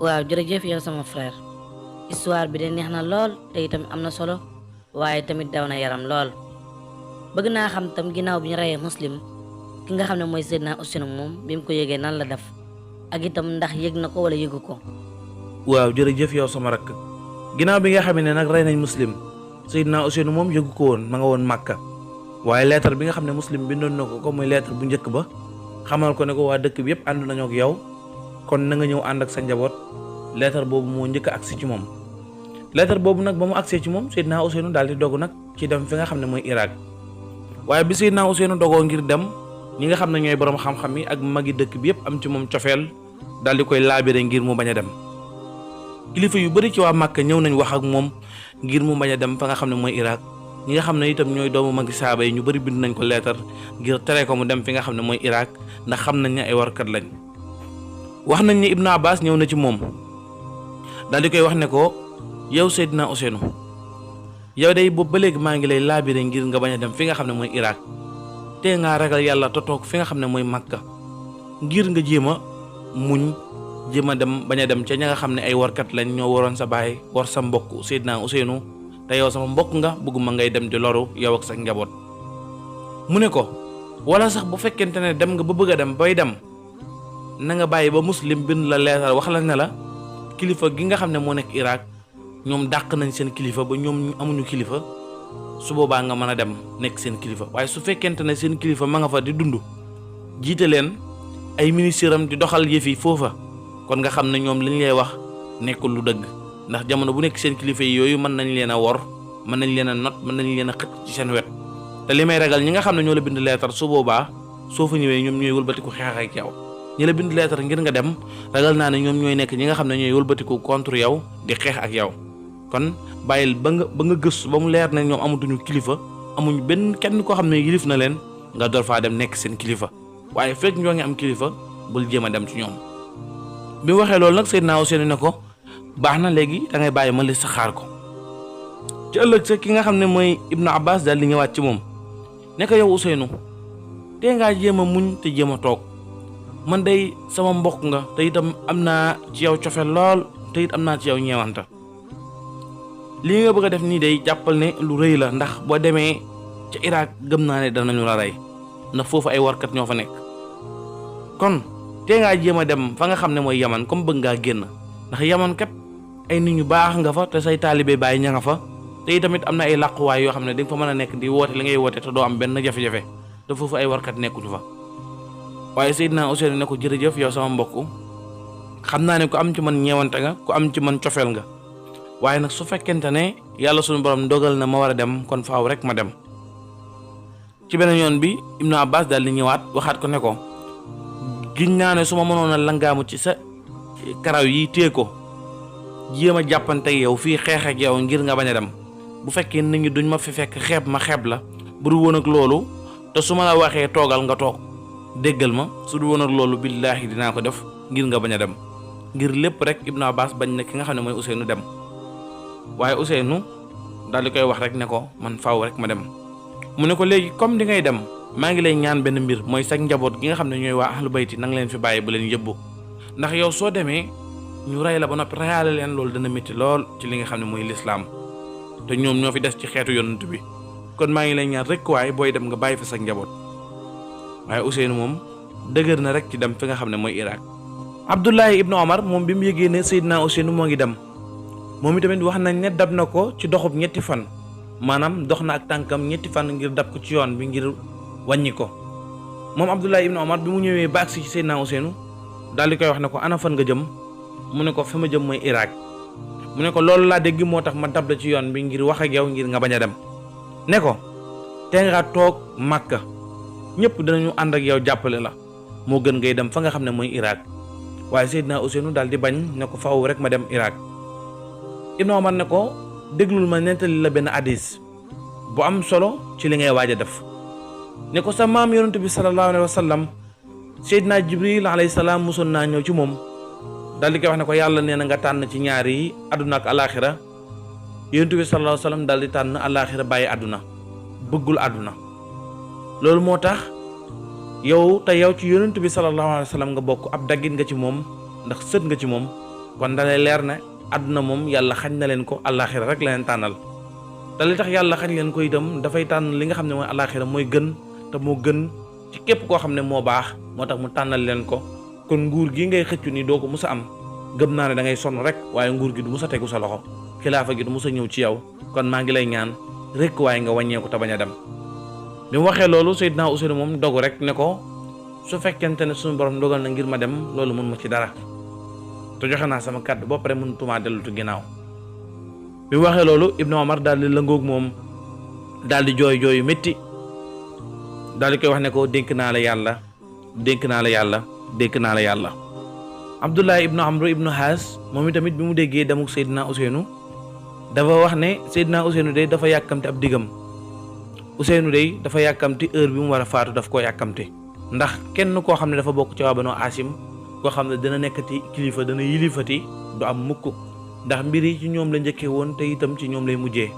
waaw jërëjëf yow sama frère histoire bi de neex na lool te itam am na solo waaye tamit daw na yaram lool. bëgg naa xam tam ginnaaw bi ñu reyee Muslim ki nga xam ne mooy Seydina Ousseynou moom bi mu ko yëgee nan la def ak itam ndax yëg na ko wala yëgu ko. waaw jërëjëf yow sama rakk ginnaaw bi nga xam ne nag rey nañ Muslim Seydina Ousseynou moom yëgu ko woon ma nga woon Màkka waaye lettre bi nga xam ne Muslim bindoon na ko muy lettre bu njëkk ba xamal ko ne ko waa dëkk bi yëpp ànd nañoo ak yow kon na nga ñëw ànd ak sa njaboot. lettre boobu moo njëkk a agsi ci moom lettre boobu nag ba mu agsee ci moom Seydina Ousseynou daal di dogu nag ci dem fi nga xam ne mooy Irak waaye bi Seydina Ousseynou dogoo ngir dem ñi nga xam ne ñooy borom xam-xam yi ak magi dëkk bi yëpp am ci moom cofeel daal di koy laabire ngir mu bañ a dem kilifa yu bari ci waa Màkka ñëw nañ wax ak moom ngir mu bañ a dem fa nga xam ne mooy Irak ñi nga xam ne itam ñooy doomu magi saaba yi ñu bari bind nañ ko lettre ngir tere ko mu dem fi nga xam ne mooy Irak ndax xam nañ ne ay warkat lañ wax nañ ne Ibnu Abbas ñëw na ci moom daal di koy wax ne ko yow Seydina Ousseynou yow day boobu ba léegi maa ngi lay laabire ngir nga bañ a dem fi nga xam ne mooy Irak te ngaa ragal yàlla te toog fi nga xam ne mooy Makka ngir nga jéem a muñ jéem a dem bañ a dem ca ña nga xam ne ay warkat lañ ñoo waroon sa baay war sa mbokk Seydina Ousseynou te yow sama mbokk nga bëgguma ngay dem di loru yow ak sa njaboot. mu ne ko wala sax bu fekkente ne dem nga ba bëgg a dem bay dem na nga bàyyi ba Muslim bind la leetar wax la ne la kilifa gi nga xam ne moo nekk Irak ñoom dàq nañ seen kilifa ba ñoom amuñu kilifa su boobaa nga mën a dem nekk seen kilifa waaye su fekkente ne seen kilifa ma nga fa di dund jiite leen ay ministre am di doxal yëf yi foofa kon nga xam ne ñoom li ñu lay wax nekkul lu dëgg ndax jamono bu nekk seen kilifa yi yooyu mën nañ leen a wor mën nañ leen a not mën nañ leen a xëcc ci seen wet te li may ragal ñi nga xam ne ñoo la bind leetar su boobaa soo fa ñëwee ñoom ñooy wëlbatiku xeex ak yow ñi la bind leetar ngir nga dem ragal naa ne ñoom ñooy nekk ñi nga xam ne ñooy wëlbatiku contre yow di xeex ak yow kon bàyyil ba nga gëstu ba mu leer ne ñoom amatuñu kilifa amuñ benn kenn koo xam ne yilif na leen nga door faa dem nekk seen kilifa waaye fekk ñoo ngi am kilifa bul jéem a dem ci ñoom. bi mu waxee loolu nag Seydina Ousseynou ne ko baax na léegi da ngay bàyyi ma li sa xaar ko ci ëllëg sa ki nga xam ne mooy Ibnu Abbas daal di ñëwaat ci moom ne ko yow Ousseynou tee ngaa jéem a muñ te jéem a toog man day sama mbokk nga te itam am naa ci yow cofe lool te it am naa ci yow ñeewanta lii nga bëgg a def nii day jàppal ne lu rëy la ndax boo demee ca Irak gëm naa ne danañu la rey ndax foofu ay warkat ñoo fa nekk kon tee ngaa jéem a dem fa nga xam ne mooy Yaman comme bëgg ngaa génn ndax Yaman kat ay nit ñu baax nga fa te say taalibe bàyyi ña nga fa te tamit am na ay làquwaay yoo xam ne di nga fa mën a nekk di woote li ngay woote te doo am benn jafe-jafe te foofu ay warkat nekkuñu fa waaye Seydina Ousseynou ne ko jërëjëf yow sama mbokk xam naa ne ku am ci man ñeewante nga ku am ci man cofeel nga waaye nag su fekkente ne yàlla suñu borom dogal na ma war a dem kon faaw rek ma dem ci beneen yoon bi Ibnu Abbas daal di ñëwaat waxaat ko ne ko giñ naa ne su ma mënoon a langaamu ci sa karaw yi téye ko jéem a jàppante yow fii xeex ak yow ngir nga bañ a dem bu fekkee nit ñi duñ ma fi fekk xeeb ma xeeb la bu du woon ak loolu te su ma la waxee toogal nga toog déggal ma su du woon ak loolu billaahi dinaa ko def ngir nga bañ a dem ngir lépp rek Ibnu Abbas bañ na ki nga xam ne mooy Ousseynou dem waaye Ousseynou daal di koy wax rek ne ko man faaw rek ma dem mu ne ko léegi comme di ngay dem maa ngi lay ñaan benn mbir mooy sax njaboot gi nga xam ne ñooy waa ahlu bayti nanga leen fi bàyyi bu leen yëbbu ndax yow soo demee ñu rey la ba noppi reyaale leen loolu dana métti lool ci li nga xam ne mooy lislaam te ñoom ñoo fi des ci xeetu yonent bi kon maa ngi lay ñaan rek waaye booy dem nga bàyyi fa sa njaboot waaye Ousseynou moom dëgër na rek ci dem fi nga xam ne mooy Irak. Abdullahi Ibnu Omar moom bi mu yëgee ne Seydina Ousseynou moo ngi dem moom itamit wax nañ ne dab na ko ci doxub ñetti fan maanaam dox na ak tànkam ñetti fan ngir dab ko ci yoon bi ngir wàññi ko moom Abdullahi Ibnu Omar bi mu ñëwee ba agsi ci Seydina Ousseynou daal di koy wax ne ko ana fan nga jëm mu ne ko fi ma jëm mooy Irak mu ne ko loolu laa dégg moo tax ma dab la ci yoon bi ngir wax ak yow ngir nga bañ a dem ne ko te nga toog Makka ñëpp dinañu ànd ak yow jàppale la moo gën ngay dem fa nga xam ne mooy Irak waaye Seydina Ousseynou daal di bañ ne ko faaw rek ma dem Irak Ibnu Omar ne ko déglul ma nettali la benn hadis bu am solo ci li ngay waaj a def ne ko sa maam yonent bi sallallahu alayhi wa sallam Seydina Jibril alayhi salaam mosoon naa ñëw ci moom daal di koy wax ne ko yàlla nee na nga tànn ci ñaar yi àdduna ak alaaxira yonent bi sallallahu alayhi wa sallam daal di tànn alaaxira bàyyi àdduna bëggul àdduna loolu moo tax yow ci yonent bi sallallahu alayhi wa sallam nga bokk ab daggit nga ci moom ndax sët nga ci moom kon dalay leer ne àdduna moom yàlla xañ na leen ko àllaaxira rek la leen tànnal te li tax yàlla xañ leen ko itam dafay tànn li nga xam ne mooy àllaaxira mooy gën te moo gën ci képp koo xam ne moo baax moo tax mu tànnal leen ko. kon nguur gi ngay xëccu ni doo ko mus a am gëm naa ne da ngay sonn rek waaye nguur gi du mus a tegu sa loxo xilaafa gi du mus a ñëw ci yow kon maa ngi lay ñaan rek waaye nga wàññeeku te bañ a dem. bi mu waxee loolu Seydina Ousseynou moom dogu rek ne ko su fekkente ne suñu borom dogal na ngir ma dem loolu mun ma ci dara te joxe naa sama kàddu ba pare mënutuma dellutu ginnaaw. bi mu waxee loolu Ibnu Omar daal di lëngoog moom daal di jooy jooyu métti daal di koy wax ne ko dénk naa la yàlla dénk naa la yàlla dénk naa la yàlla. Abdullah ibnu Amr ibnu Haas moom itamit bi mu déggee demuk Seydina Ousseynou dafa wax ne Seydina Ousseynou day dafa yàkkamti ab diggam Ousseynou day dafa yàkkamti heure bi mu war a faatu daf koo yàkkamti ndax kenn koo xam ne dafa bokk ci waa Banu Haasim koo xam ne dana nekkati kilifa dana yilifati du am mukk ndax mbir yi ci ñoom la njëkkee woon te itam ci ñoom lay mujjee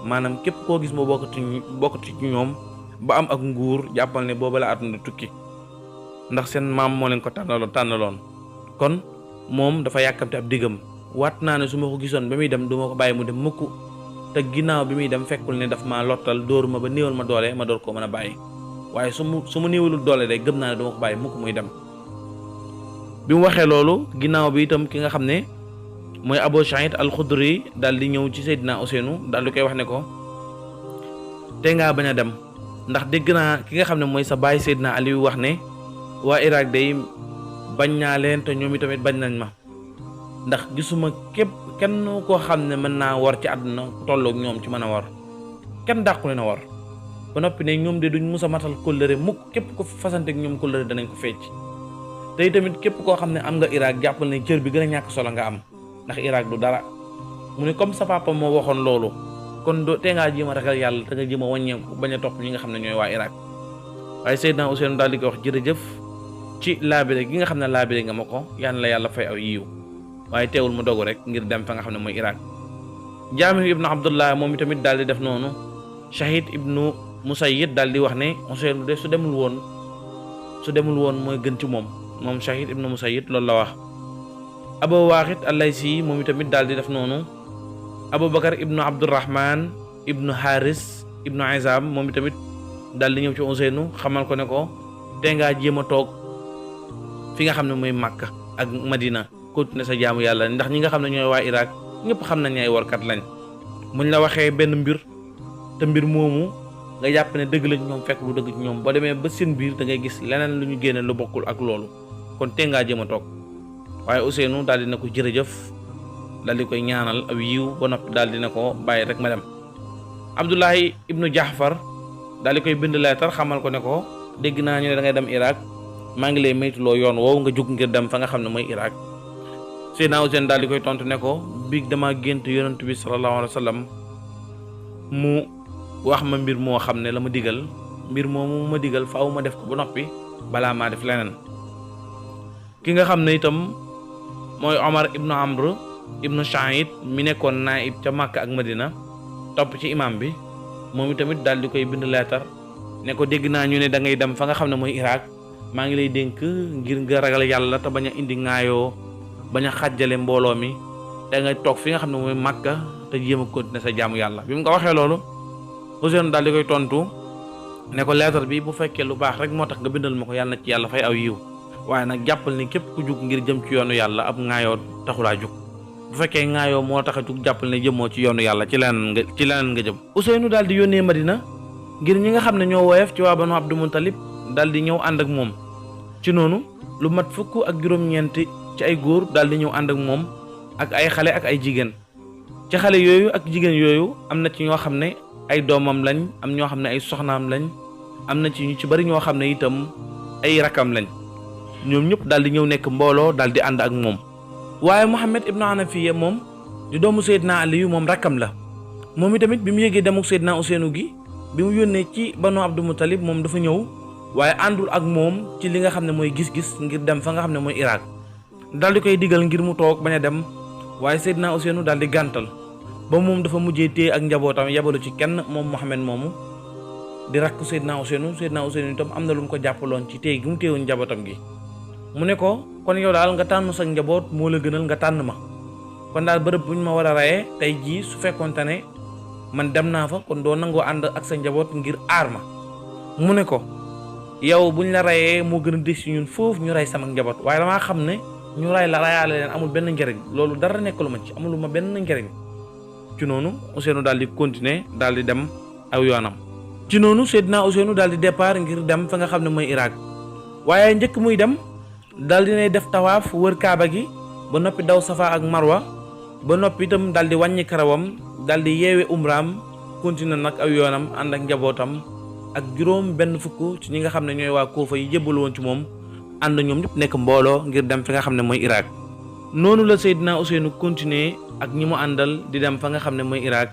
maanaam képp koo gis moo bokkati ci ñoom ba am ak nguur jàppal ne booba la àdduna tukki ndax seen maam moo leen ko tànnaloon kon moom dafa yàkkamte ab diggam waat naa ne su ma ko gisoon ba muy dem du ma ko bàyyi mu dem mukk te ginnaaw bi muy dem fekkul ne daf ma lottal dóoru ma ba néewal ma doole ma door koo mën a bàyyi waaye su ma néewalul doole de gëm naa ne du ma ko bàyyi mukk muy dem. bi mu waxee loolu ginnaaw bi itam ki nga xam ne mooy Abu Saïd al-Khudri daal di ñëw ci Seydina Ousseynou daal di koy wax ne ko te ngaa bañ a dem ndax dégg naa ki nga xam ne mooy sa baay Seydina Aliou wax ne waa Irak day bañ naa leen te ñoom itamit bañ nañ ma ndax gisuma kenn koo xam ne mën naa war ci àdduna ku tolloog ñoom ci mën a war kenn dàqu leen a war ba noppi ne ñoom de duñ mus a matal kóllëre mukk képp ko fasanteeg ñoom kóllëre danañ ko fecc te itamit képp koo xam ne am nga Irak jàppal ne cër bi gën a ñàkk solo nga am ndax Irak du dara mu ne comme sa papa moo waxoon loolu kon te ngaa jéem a ragal yàlla te nga jéem a wàññeeku bañ a topp ñi nga xam ne ñooy waa Irak waaye Seydina Ousseynou daal di ko wax jërëjëf ci laabire gi nga xam ne laabire nga ma ko yal na la yàlla fay aw yiiw waaye teewul mu dogu rek ngir dem fa nga xam ne mooy Irak. Jaamir ibnu Abdullah moom itamit daal di def noonu Shahid ibnu Musayyid daal di wax ne Ousseynou de su demul woon mooy gën ci moom Shahid ibnu Musayyid loolu la wax. Abu Waaqid al-Laysi moom itamit daal di def noonu Abubakar ibnu Abdurrahman ibnu Haris ibnu Izam moom itamit daal di ñëw ci Ousseynou xamal ko ne ko te ngaa jéem a toog fi nga xam ne mooy Makka ak Madina continuer sa jaamu yàlla ndax ñi nga xam ne ñooy waa Irak ñëpp xam nañ ay warkat lañ muñ la waxee benn mbir te mbir moomu nga jàpp ne dëgg lañ ñoom fekk lu dëgg ci ñoom boo demee ba seen biir da ngay gis leneen lu ñu génne lu bokkul ak loolu kon te ngaa jéem a toog waaye Ousseynou daal dina ko jërëjëf daal di koy ñaanal aw yiw ba noppi daal dina ko bàyyi rek ma dem. Abdullahi ibnu Jahfar daal di koy bind leetar xamal ko ne ko dégg naa ñu ne da ngay dem Irak maa ngi lay maytuloo yoon woowu nga jug ngir dem fa nga xam ne mooy Irak. Seydina Ousseynou daal di koy tontu ne ko biig dama gént yonent bi sallallahu alayhi wa sallam mu wax ma mbir moo xam ne la ma digal mbir moomu ma digal faaw ma def ko ba noppi balaa maa def leneen. ki nga xam ne itam mooy Omar ibnu Amr ibnu Saïd mi nekkoon naib ca Makka ak Madina topp ci imam bi moom itamit daal di koy bind leetar ne ko dégg naa ñu ne da ngay dem fa nga xam ne mooy Irak maa ngi lay dénk ngir nga ragal yàlla te bañ a indi ŋaayoo bañ a xàjjale mbooloo mi da ngay toog fi nga xam ne mooy Makka te jéem a continuer sa jaamu yàlla. bi mu ko waxee loolu Ousseynou daal di koy tontu ne ko leetar bi bu fekkee lu baax rek moo tax nga bindal ma ko yàlla na ci yàlla fay aw yiw waaye nag jàppal ni képp ku jug ngir jëm ci yoonu yàlla ab ŋaayoo taxulaa jug bu fekkee ŋaayoo moo tax a jug jàppal ne jëmoo ci yoonu yàlla ci leneen nga jëm. Ousseynou daal di yónnee Madina ngir ñi nga xam ne ñoo woyof ci waa Banu Abdul Muttalib daal di ñëw ànd ak moom ci noonu lu mat fukk ak juróom-ñeenti ci ay góor daal di ñëw ànd ak moom ak ay xale ak ay jigéen ci xale yooyu ak jigéen yooyu am na ci ñoo xam ne ay doomam lañ am ñoo xam ne ay soxnaam lañ am na ci ñu ci bari ñoo xam ne itam ay rakam lañ ñoom ñëpp daal di ñëw nekk mbooloo daal di ànd ak moom. waaye Muhammad ibnu Hanafiya moom di doomu Seydina Aliyu moom rakkam la moom itamit bi mu yégee demuk Seydina Ousseynou gi bi mu yónnee ci Banu Abdul Muttalib moom dafa ñëw waaye àndul ak moom ci li nga xam ne mooy gis-gis ngir dem fa nga xam ne mooy Irak daal di koy digal ngir mu toog bañ a dem waaye Seydina Ousseynou daal di gàntal ba moom dafa mujjee téye ak njabootam yabalu ci kenn moom Muhammad moomu di rakk Seydina Ousseynou itam am na lu mu ko jàppaloon ci téye gi mu téyewoon njabootam gi mu ne ko kon yow daal nga tànn sa njaboot moo la gënal nga tànn ma kon daal bërëb buñ ma war a rayee tey jii su fekkoonte ne man dem naa fa kon doo nangoo ànd ak sa njaboot ngir aar ma mu ne ko yow buñ la rayee moo gën a des ci ñun foofu ñu ray sama njaboot waaye damaa xam ne ñu ray la rayaale leen amul benn njëriñ loolu dara nekkalu ma ci amul ma benn njëriñ ci noonu Ousseynou daal di continuer daal di dem aw yoonam ci noonu Seydina Ousseynou daal di départ ngir dem fa nga xam ne mooy Irak waaye njëkk muy dem daal di ne def tawaaf wër kaaba gi ba noppi daw safa ak marwa ba noppi itam daal di wàññi karawam daal di yeewe umraam continuer nag aw yoonam ànd ak njabootam ak juróom benn fukk ci ñi nga xam ne ñooy waa Kuufa yi jébbal woon ci moom ànd ñoom ñëpp nekk mbooloo ngir dem fi nga xam ne mooy Irak noonu la Seydina Ousseynou continuer ak ñi mu àndal di dem fa nga xam ne mooy Irak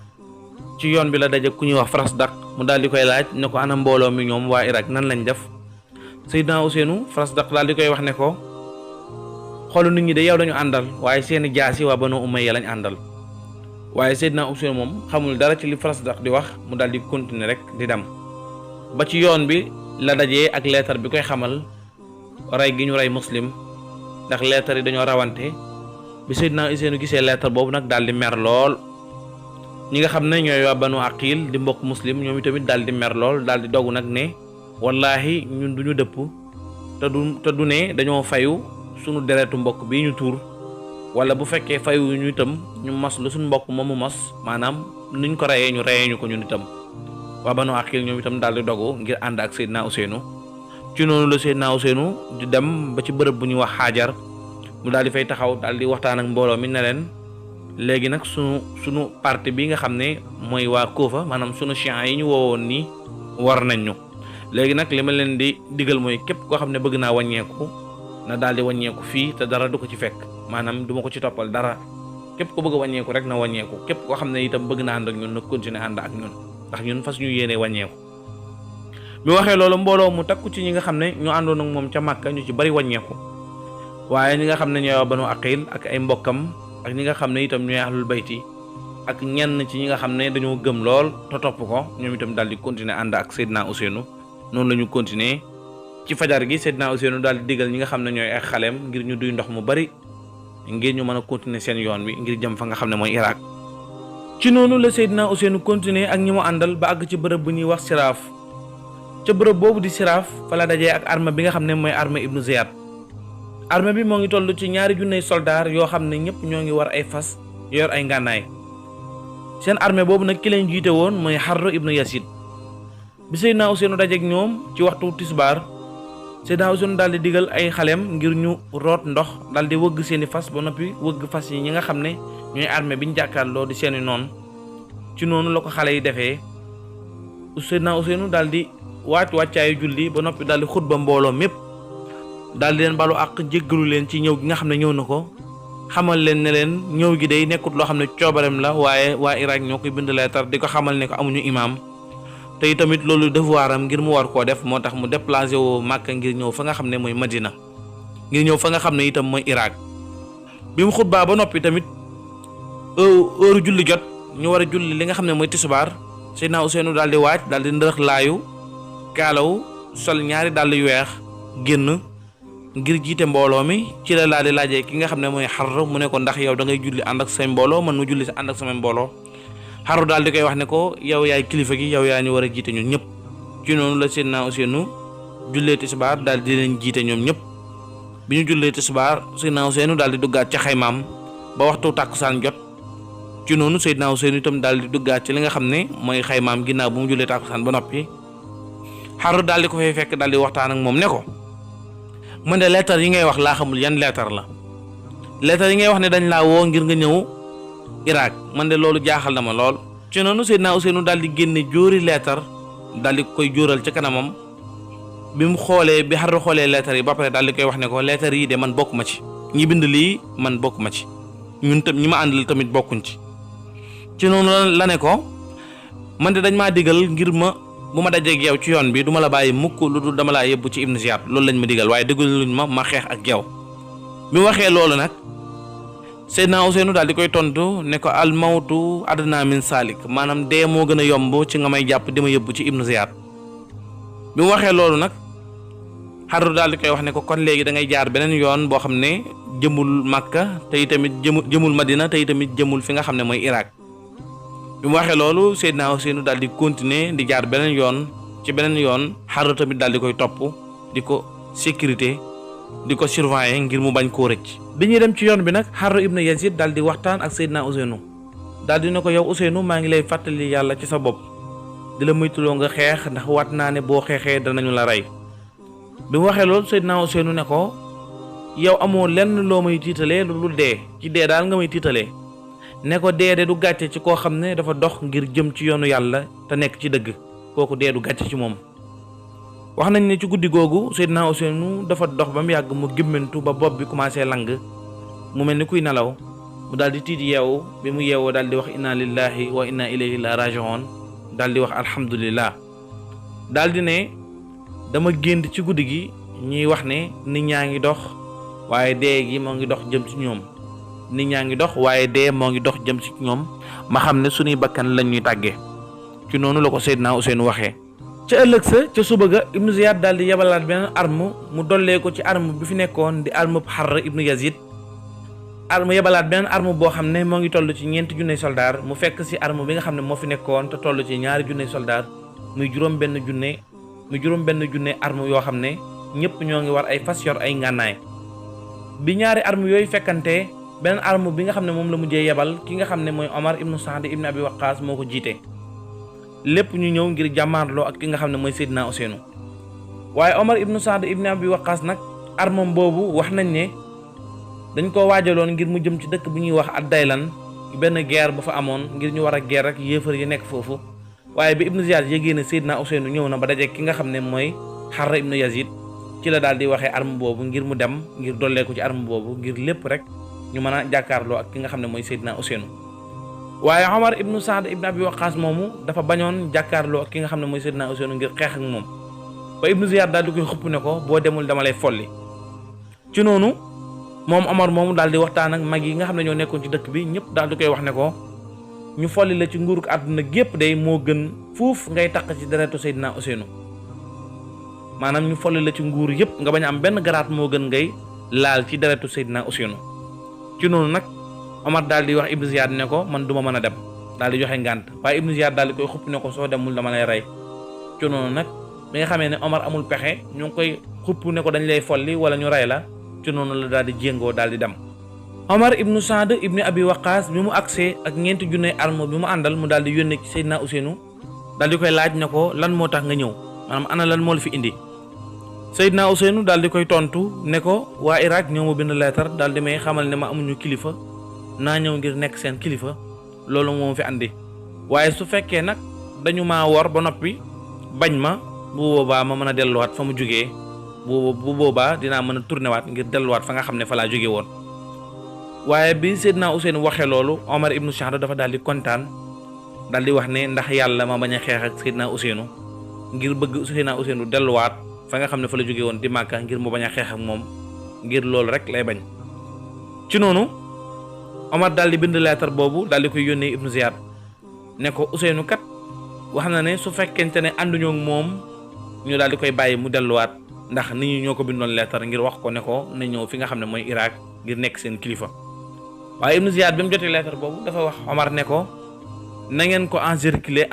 ci yoon bi la daje ku ñuy wax Farasdaq mu daal di koy laaj ne ko ana mbooloo mi ñoom waa Irak nan lañ def Seydina Ousseynou Farasdaq daal di koy wax ne ko xoolu nit ñi de yow dañu àndal waaye seeni jaasi waa Banu Umayya lañ àndal waaye Seydina Ousseynou moom xamul dara ci li Farasdaq di wax mu daal di continuer rek di dem ba ci yoon bi la dajee ak leetar bi koy xamal rey gi ñu rey Muslim ndax leetar yi dañoo rawante bi Seydina Ousseynou gisee leetar boobu nag daal di mer lool ñi nga xam ne ñooy waa Banu Aqil di mbokk Muslim ñoom itamit daal di mer lool daal di dogu nag ne wallaahi ñun duñu dëpp te du ne dañoo fayu sunu deretu mbokk bi ñu tuur wala bu fekkee fayu ñu itam ñu mos lu suñu mbokk moomu mos maanaam nuñ ko reyee ñu reyee ñu ko ñun itam waa Banu Aqil ñoom itam daal di dogu ngir ànd ak Seydina Ousseynou ci noonu la Seydina Ousseynou di dem ba ci bërëb bu ñuy wax Xaajar mu daal di fay taxaw daal di waxtaan ak mbooloo mi ne leen léegi nag sunu parti bi nga xam ne mooy waa Kuufa maanaam sunu chiites yi ñu woowoon nii war nañ ñu léegi nag li ma leen di digal mooy képp koo xam ne bëgg naa wàññeeku na daal di wàññeeku fii te dara du ko ci fekk maanaam du ma ko ci toppal dara képp ko bëgg a wàññeeku rek na wàññeeku képp koo xam ne itam bëgg na ànd ak ñun na continuer ànd ak ñun ndax ñun fas ñu yéene wàññeeku bi waxee loolu mbooloo mu takku ci ñi nga xam ne ñu àndoon ak moom ca Màkka ñu ci bari wàññeeku waaye ñi nga xam ne ñooy Banu Aqil ak ay mbokkam ak ñi nga xam ne itam ñooy ahlul bayti ak ñenn ci ñi nga xam ne dañoo gëm lool te topp ko ñoom itam daal di continuer ànd ak Seydina Ousseynou noonu la ñu continuer ci fajar gi Seydina Ousseynou daal di digal ñi nga xam ne ñooy ay xaleem ngir ñu duy ndox mu bari ngir ñu mën a continuer seen yoon wi ngir jëm fa nga xam ne mooy Irak ci noonu la Seydina Ousseynou continuer ak ñi mu àndal ba àgg ci bërëb bu ñuy wax Siraaf ca bërëb boobu di Siraaf fa la dajee ak armée bi nga xam ne mooy armée Ibnu Ziyad armée bi moo ngi toll ci 2 junney soldaar yoo xam ne ñëpp ñoo ngi war ay fas yor ay ngànnaay seen armée boobu nag ki leen jiite woon mooy Harr ibnu Yasid bi Seydina Ousseynou dajeek ñoom ci waxtu tisbaar Seydina Ousseynou daal di digal ay xaleem ngir ñu root ndox daal di wëgg seeni fas ba noppi wëgg fas yi ñi nga xam ne ñooy armée bi ñu jàkkaarloo di seeni noon ci noonu la ko xale yi defee Seydina Ousseynou daal di wàccaayu julli ba noppi daal di xutba mbooloo mépp daal di leen balu àq jéggalu leen ci ñëw gi nga xam ne ñëw na ko xamal leen ne leen ñëw gi day nekkut loo xam ne coobareem la waaye waa Irak ñoo koy bind leetar di ko xamal ne ko amuñu imaam te tamit loolu devoiram ngir mu war koo def moo tax mu déplacé woo Màkka ngir ñëw fa nga xam ne mooy Madina ngir ñëw fa nga xam ne itam mooy Irak bi mu xutbaa ba noppi tamit heure julli jot ñu war a julli li nga xam ne mooy tisbaar Seydina Ousseynou daal di waaj daal di ndërëx laayu kaalaw sol ñaari dàll yu weex génn ngir jiite mbooloo mi ci la laa di laajee ki nga xam ne mooy Harr mu ne ko ndax yow da ngay julli ànd ak say mbooloo man mu julli si ànd ak sama mbooloo Harr daal di koy wax ne ko yow yaay kilifa gi yow yaa ñu war a jiite ñun ñëpp ci noonu la Seydina Ousseynou jullee tisbaar daal di leen jiite ñoom ñëpp bi ñu jullee tisbaar Seydina Ousseynou daal di duggaat ca xaymaam ba waxtu tàkkusaan jot ci noonu Seydina Ousseynou itam daal di duggaat ci li nga xam ne mooy xaymaam ginnaaw bu mu jullee tàkkusaan ba noppi Harr daal di ko fay fekk daal di waxtaan ak moom ne ko man de leetar yi ngay wax laa xamul yan leetar la leetar yi ngay wax ne dañ laa woo ngir nga ñëw Irak man de loolu jaaxal na ma lool ci noonu Seydina Ousseynou daal di génne jóori leetar daal di koy jóoral ca kanamam bi mu xoolee bi Harr xoolee leetar yi ba pare daal di koy wax ne ko leetar yi de man bokk ma ci ñi bind lii man bokk ma ci ñun tam ñi ma àndal tamit bokkuñ ci noonu la ne ko man de dañ maa digal ngir bu ma dajeeg yow ci yoon bi duma la bàyyi mukk lu dul dama laa yóbbu ci Ibnu Ziyad loolu lañ ma digal waaye déggaluñ ma xeex ak yow bi waxee loolu nag Seydina Ousseynou daal di koy tontu ne ko al mawtu adna min salik maanaam dee moo gën a yomb ci nga may jàpp di ma yóbbu ci Ibnu Ziyad bi mu waxee loolu nag Xarru daal di koy wax ne ko kon léegi da ngay jaar beneen yoon boo xam ne jëmul Makka te itamit jëmul Madina te itamit jëmul fi nga xam ne mooy Irak. bi mu waxee loolu Seydina Ousseynou daal di continuer di jaar beneen yoon ci beneen yoon Xarru tamit daal di koy topp di ko sécurité di ko surveiller ngir mu bañ koo rëcc. bi ñuy dem ci yoon bi nag Xarru ibn Yazid daal di waxtaan ak Seydina Ousseynou daal di ne ko yow Ousseynou maa ngi lay fàttali yàlla ci sa bopp di la moytuloo nga xeex ndax waat naa ne boo xeexee danañu la rey. bi mu waxee loolu Seydina Ousseynou ne ko yow amoo lenn loo may tiitalee lu dee ci dee daal nga may tiitalee ne ko dee de du gàcce ci koo xam ne dafa dox ngir jëm ci yoonu yàlla te nekk ci dëgg kooku dee du gàcce ci moom. wax nañ ne ci guddi googu Seydina Ousseynou dafa dox ba mu yàgg mu gémmantu ba bopp bi commencé lang mu mel ni kuy nelaw mu daal di tiit yeewu bi mu yeewoo daal di wax inna lillahi wa inna ilayhi la raji'un daal di wax alhamdulillah daal di ne dama gént ci guddi gi ñuy wax ne nit ñaa ngi dox waaye dee gi moo ngi dox jëm ci ñoom nit ñaa ngi dox waaye dee moo ngi dox jëm ci ñoom ma xam ne suñuy bakkan lañ ñuy tàggee ci noonu la ko Seydina Ousseynou waxee. ca ëllëg sa ca suba ga Ibnu Ziyad daal di yebalaat beneen arme mu dollee ko ci arme bi fi nekkoon di arme Xarr ibnu Yazid arme yebalaat beneen arme boo xam ne moo ngi toll ci 4 junney soldaar mu fekk si arme bi nga xam ne moo fi nekkoon te toll ci 2 junney soldaar muy juróom benn junne arme yoo xam ne ñëpp ñoo ngi war ay fas yor ay ngànnaay. bi ñaari arme yooyu fekkante beneen arme bi nga xam ne moom la mujjee yebal ki nga xam ne mooy Omar ibnu Saad ibnu Abi Waqqas moo ko jiite lépp ñu ñëw ngir jàmmaarloo ak ki nga xam ne mooy Seydina Ousseynou. waaye Omar ibnu Saad ibnu Abi Waqqas nag armam boobu wax nañ ne dañ ko waajaloon ngir mu jëm ci dëkk bu ñuy wax Ad-Daylan benn guerre ba fa amoon ngir ñu war a guerre ak yéefar yi nekk foofu. waaye bi Ibnu Ziyad yégée ne Seydina Ousseynou ñëw na ba daje ki nga xam ne mooy Xarr ibnu Yazid ci la daal di waxee arme boobu ngir mu dem ngir dolleeku ci arme boobu ngir lépp rek ñu mën a jàkkaarloo ak ki nga xam ne mooy Seydina Ousseynou. waaye Omar ibnu Saad ibnu Abi Waqqas moomu dafa bañoon jàkkaarloo ak ki nga xam ne mooy Seydina Ousseynou ngir xeex ak moom ba Ibnu Ziyad daal di koy xupp ne ko boo demul dama lay folli. ci noonu moom Omar moomu daal di waxtaan ak mag yi nga xam ne ñoo nekkoon ci dëkk bi ñëpp daal di koy wax ne ko ñu folli la ci nguuruk àdduna gépp day moo gën fuuf ngay taq ci deretu Seydina Ousseynou maanaam ñu folli la ci nguur yëpp nga bañ a am benn garaat moo gën ngay laal ci deretu Seydina Ousseynou. ci noonu nag Omar daal di wax Ibnu Ziyad ne ko man duma mën a dem daal di joxe ngànt waaye Ibnu Ziyad daal di koy xupp ne ko soo demul dama lay rey. ci noonu nag bi nga xamee ne Omar amul pexe ñu ngi koy xupp ne ko dañ lay folli wala ñu rey la ci noonu la daal di jéngoo daal di dem. Omar ibnu Saad ibnu Abi Waqqas bi mu agsee ak 4 junney arme bi mu àndal mu daal di yónnee ci Seydina Ousseynou daal di koy laaj ne ko lan moo tax nga ñëw maanaam ana lan moo la fi indi. Seydina Ousseynou daal di koy tontu ne ko waa Irak ñëw ma bind leetar daal di may xamal ne ma amuñu kilifa naa ñëw ngir nekk seen kilifa loolu moo fi andi waaye su fekkee nag dañu maa wor ba noppi bañ ma bu boobaa ma mën a delluwaat fa mu jógee bu boobaa dinaa mën a tourné waat ngir delluwaat fa nga xam ne fa laa jóge woon. waaye bi Seydina Ousseynou waxee loolu Omar ibnu Saad dafa daal di kontaan daal di wax ne ndax yàlla ma bañ a xeex ak Seydina Ousseynou ngir bëgg Seydina Ousseynou delluwaat fa nga xam ne fa la jóge woon di Màkka ngir mu bañ a xeex ak moom ngir loolu rek lay bañ. ci noonu Omar daal di bind leetar boobu daal di koy yónnee Ibnu Ziyad ne ko Ousseynou kat wax na ne su fekkente ne ànduñoo ak moom ñu daal di koy bàyyi mu delluwaat ndax nit ñi ñoo ko bindoon leetar ngir wax ko ne ko na ñëw fi nga xam ne mooy Irak ngir nekk seen kilifa. waaye Ibnu Ziyad bi mu jotee leetar boobu dafa wax Omar ne ko na ngeen ko encirculer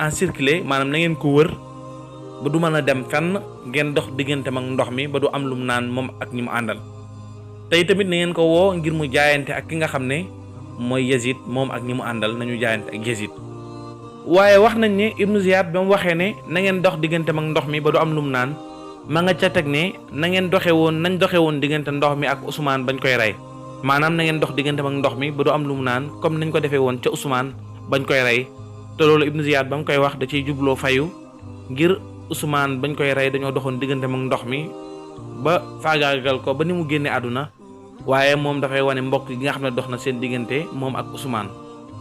maanaam na ngeen ko wër ba du mën a dem fenn ngeen dox digganteem ak ndox mi ba du am lum naan moom ak ñi mu àndal. tey tamit na ngeen ko woo ngir mu jaayante ak ki nga xam ne mooy Yazid moom ak ñi mu àndal nañu jaayante ak Yazid. waaye wax nañ ne Ibnu Ziyad ba mu waxee ne na ngeen dox digganteem ak ndox mi ba du am lum naan ma nga ca teg ne na ngeen doxe woon diggante ndox mi ak Ousmane bañ koy rey. maanaam na ngeen dox digganteem ak ndox mi ba du am lu mu naan comme nañ ko defee woon ca Ousmane bañ koy rey te loolu Ibnu Ziyad ba mu koy wax da ciy jubloo fayu ngir Ousmane bañ koy rey dañoo doxoon digganteem ak ndox mi ba faagaagal ko ba ni mu génne àdduna waaye moom dafay wane mbokk gi nga xam ne dox na seen diggante moom ak Ousmane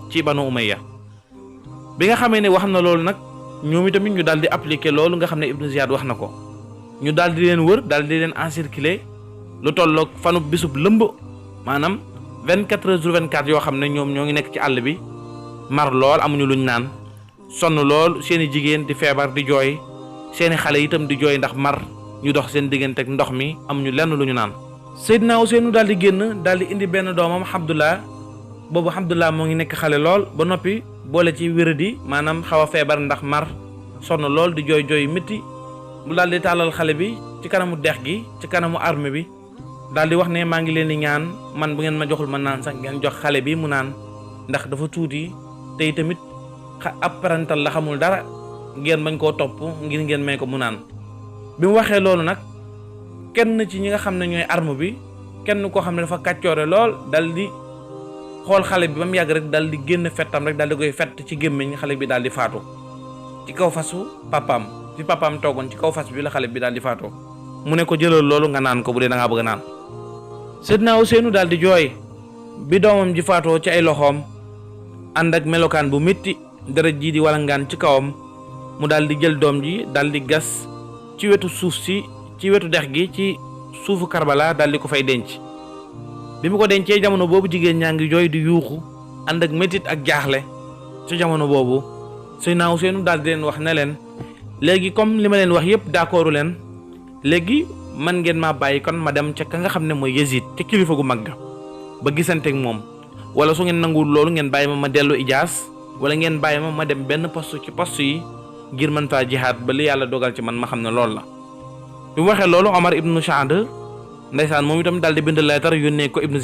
ci Banu Umayya. bi nga xamee ne wax na loolu nag ñoom itamit ñu daal di appliquer loolu nga xam ne Ibnu Ziyad wax na ko ñu daal di leen wër daal di leen encirculer lu tolloog fanu bisub lëmb maanaam 24 heures sur 24 yoo xam ne ñoom ñoo ngi nekk ci àll bi mar lool amuñu luñ naan sonn lool seeni jigéen di feebar di jooy seeni xale itam di jooy ndax mar ñu dox seen diggante ak ndox mi am ñu lenn lu ñu naan. Seydina Ousseynou daal di génn daal di indi benn doomam Abdullah boobu Abdullah moo ngi nekk xale lool ba noppi boole ci wéradi maanaam xaw a feebar ndax mar sonn lool di jooy jooy métti mu daal di tàllal xale bi ci kanamu dex gi ci kanamu arme bi daal di wax ne maa ngi leen di ñaan man bu ngeen ma joxul ma naan sax ngeen jox xale bi mu naan ndax dafa tuuti te tamit ab parental la xamul dara ngeen bañ koo topp ngir ngeen may ko mu naan. bi mu waxee loolu nag kenn ci ñi nga xam ne ñooy arme bi kenn koo xam ne dafa kàccoore lool dal di xool xale bi ba mu yàgg rek dal di génn fettam rek dal di koy fett ci gémmiñ xale bi daal di faatu ci kaw fasu papaam fi papaam toogoon ci kaw fas bi la xale bi daal di faatoo mu ne ko jëlal loolu nga naan ko bu dee da ngaa bëgg a naan. Seydina Ousseynou daal di jooy bi doomam ji faatoo ci ay loxoom ànd ak melokaan bu métti deret ji di walangaan ci kawam mu daal di jël doom ji daal di gas ci wetu suuf si ci wetu dex gi ci suufu Karbala daal di ko fay denc. bi mu ko dencee jamono boobu jigéen ñaa ngi jooy di yuuxu ànd ak métit ak jaaxle ci jamono boobu Seydina Ousseynou daal di leen wax ne leen léegi comme li ma leen wax yëpp d'accordu leen léegi man ngeen maa bàyyi kon ma dem ca ka nga xam ne mooy Yazid ca kilifa gu mag ga ba gisanteeg moom wala su ngeen nanguwul loolu ngeen bàyyi ma dellu Ijaas wala ngeen bàyyi ma dem benn poste ci poste yi ngir mën faa jihaad ba li yàlla dogal ci man ma xam ne loolu la. bi mu waxee loolu Omar ibnu Saad ndeysaan moom itam daal di bind lettre yónnee ko Ibnu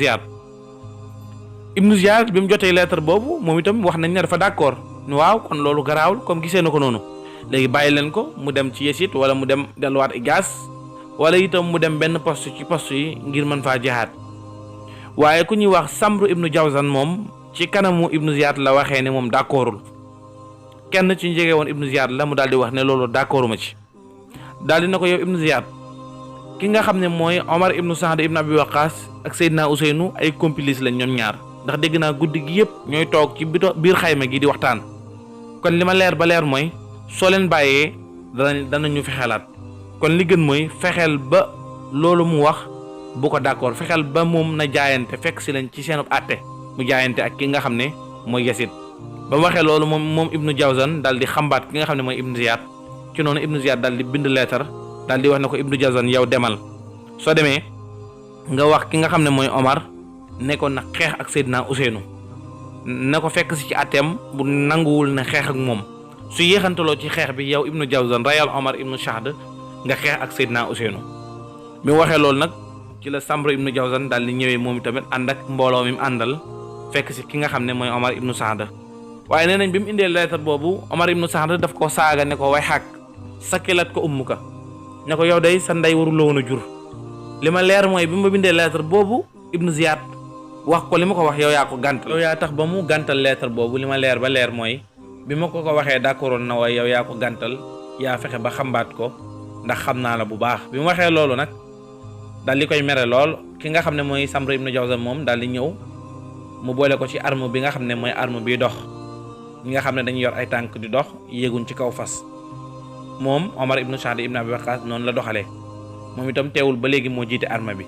Ziyad bi mu jotee lettre boobu moom itam wax nañ ne dafa d'accord waaw kon loolu garaawul comme gisee na ko noonu léegi bàyyi leen ko mu dem ci Yazid wala mu dem delluwaat Ijaas wala itam mu dem benn poste ci poste yi ngir mën faa jihaad. waaye ku ñuy wax Samru ibnu Jawzan moom ci kanamu Ibnu Ziyad la waxee ne moom d'accordul kenn ci njege woon Ibnu Ziyad la mu daal di wax ne loolu d'accorduma ci daal di na ko yow Ibnu Ziyad ki nga xam ne mooy Omar ibnu Saad ibnu Abi Waqaas ak Seydina Ousseynou ay complice lañ ñoom ñaar ndax dégg naa guddi gi yëpp ñooy toog ci biir xayma gi di waxtaan kon li ma leer ba leer mooy soo leen bàyyee danañu fexelaat kon li gën mooy fexeel ba loolu mu wax bu ko d'accord fexeel ba moom na jaayante fekk si leen ci seenub àtte mu jaayante ak ki nga xam ne mooy Yazid ba mu waxee loolu moom Ibnu Jawzan daal di xambaat ki nga xam ne mooy Ibnu Ziyad ci noonu Ibnu Ziyad daal di bind leetar daal di wax ne ko Ibnu Jawzan yow demal soo demee nga wax ki nga xam ne mooy Omar ne ko na xeex ak Seydina Ousseynou na ko fekk si ci àtteem bu nanguwul na xeex ak moom su yéexantaloo ci xeex bi yow Ibnu Jawzan rayal Omar ibnu Saad nga xeex ak Seydina Ousseynou bi mu waxee loolu nag ci la Samru ibnu Jawzan daal di ñëwee moom tamit ànd ak mbooloo mi mu àndal fekk si ki nga xam ne mooy Omar ibnu Saad waaye nee nañ bi mu indee lettre boobu Omar ibnu Saad daf ko saaga ne ko way xàq sakkilat ko ummuka ne ko yow day sa ndey waruloo woon a jur li ma leer mooy bi ma bindee lettre boobu Ibnu Ziyad wax ko li ma ko wax yow yaa ko gàntal yow yaa tax ba mu gàntal lettre boobu li ma leer ba leer mooy bi ma ko waxee d'accordoon na waaye yow yaa ko gàntal yaa fexe ba xambaat ko ndax xam naa la bu baax bi mu waxee loolu nag daal di koy mere lool ki nga xam ne mooy Samru ibnu Jawzan moom daal di ñëw mu boole ko ci arme bi nga xam ne mooy arme biy dox ñi nga xam ne dañuy yor ay tànk di dox yéeguñ ci kaw fas moom Omar ibnu Saad ibnu Abi Waqaas noonu la doxalee moom itam teewul ba léegi moo jiite arme bi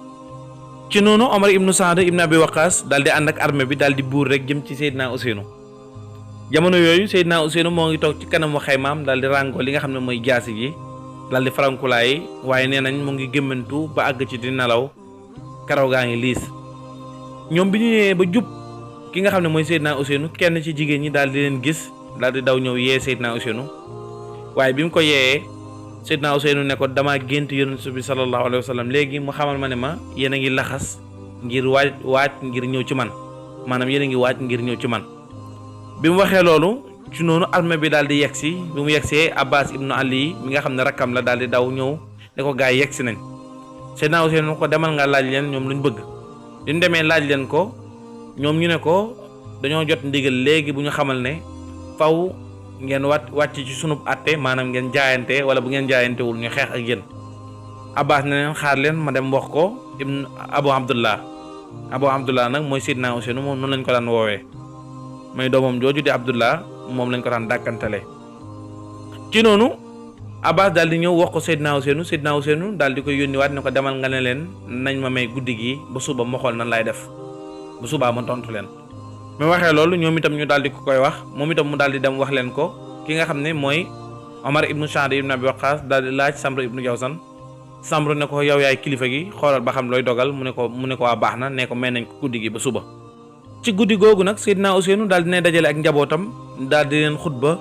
ci noonu Omar ibnu Saad ibnu Abi Waqaas daal di ànd ak arme bi daal di buur rek jëm ci Seydina Ousseynou jamono yooyu Seydina Ousseynou moo ngi toog ci kanamu xaymaam daal di ràngoo li nga xam ne mooy jaasi gi daal di farankulaay waaye nee nañ mu ngi gémmantu ba àgg ci di nelaw karaw gaa ngi liis ñoom bi ñu ñëwee ba jub ki nga xam ne mooy Seydina Ousseynou kenn ci jigéen ñi daal di leen gis daal di daw ñëw yee Seydina Ousseynou waaye bi mu ko yeeyee Seydina Ousseynou ne ko damaa gént yonent bi sallallahu alayhi wa sallam léegi mu xamal ma ne ma yéen a ngi laxas ngir waaj ngir ñëw ci man maanaam yéen a ngi waaj ngir ñëw ci man bi mu waxee loolu ci noonu armée bi daal di yegsi bi mu yegsee Abbas ibnu Ali mi nga xam ne rakkam la daal di daw ñëw ne ko gaay yegsi nañ Seydina Ousseynou ko demal nga laaj leen ñoom luñ bëgg li ñu demee laaj leen ko ñoom ñu ne ko dañoo jot ndigal léegi bu ñu xamal ne faw ngeen wàcc ci sunub àtte maanaam ngeen jaayante wala bu ngeen jaayantewul ñu xeex ak yéen Abbas ne leen xaar leen ma dem wax ko ibn Abu Abdullah nag mooy Seydina Ousseynou moom noonu lañ ko daan woowee mooy doomam jooju di Abdullah moom lañ ko daan dàkkantale ci noonu Abbas daal di ñëw wax ko Seydina Ousseynou daal di koy yónniwaat ne ko demal nga ne leen nañ ma may guddi gi ba suba ma xool nan lay def bu subaa ma tontu leen ma waxee loolu ñoom itam ñu daal di ko koy wax moom itam mu daal di dem wax leen ko ki nga xam ne mooy Omar ibnu Saad ibnu Abi Waqaas daal di laaj Samru ibnu Jawzan Samru ne ko yow yaay kilifa gi xoolal ba xam looy dogal mu ne ko waa baax na ne ko may nañ ko guddi gi ba suba. ci guddi googu nag Seydina Ousseynou daal dina dajale ak njabootam daal di leen xutba